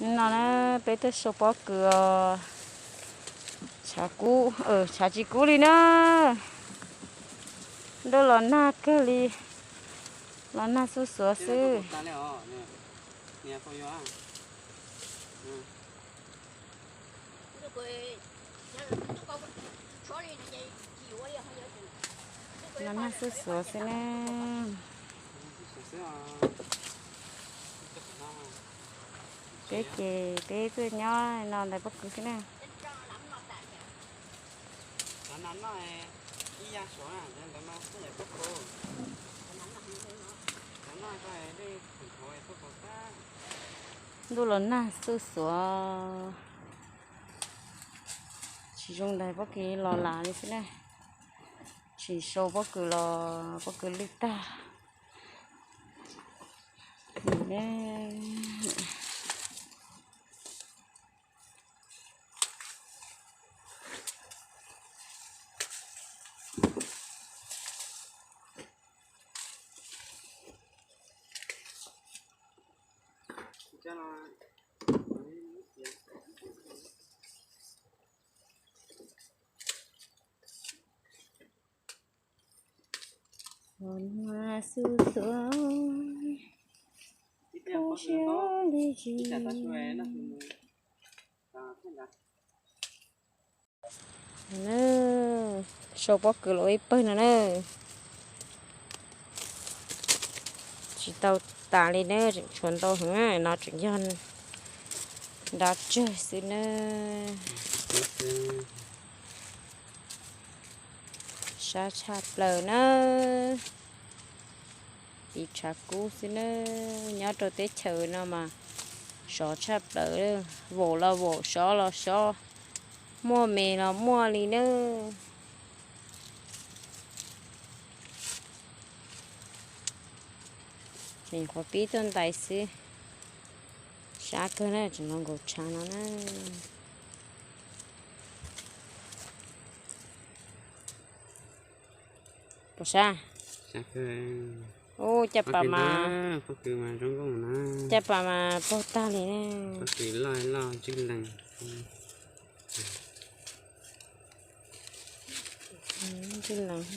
No na, peb tuaj sau pob kws os. Tshav kub, tshav tsis kub li na. Ntuj los nag kawg li, los nag xuj xuav xwb. Los nag xuj xuav xwb ne. Peb ces peb tuaj nyob no ntawm pob kws xwb na. Ntuj los nag xuj xuav, tsis zoo ntag, pob kws los lam li xwb na. Tsis sau pob kws los pob kws lwj tag. Los nag xuj xuav, koj siab li tsis. Sau pob kws los ib pawg no na. Tsis tau tas li na, tseem tshuav ntau heev, no tseem yog nrab tsawg xwb na. Sab tshaj plaws na. Tiv tshav kub xwb na. Nyob rau teb chaws no mas sov tshaj plaws, vaum los vaum, sov los sov, muaj me los muaj li na. Tseem nyuam qhuav pib tuaj ntais xwb. Sab kawg na, tseem los nkaum tshav no na. Puas sab? Ub, caj pas mas, caj pas mas paug tag li ne. Ntswj lees.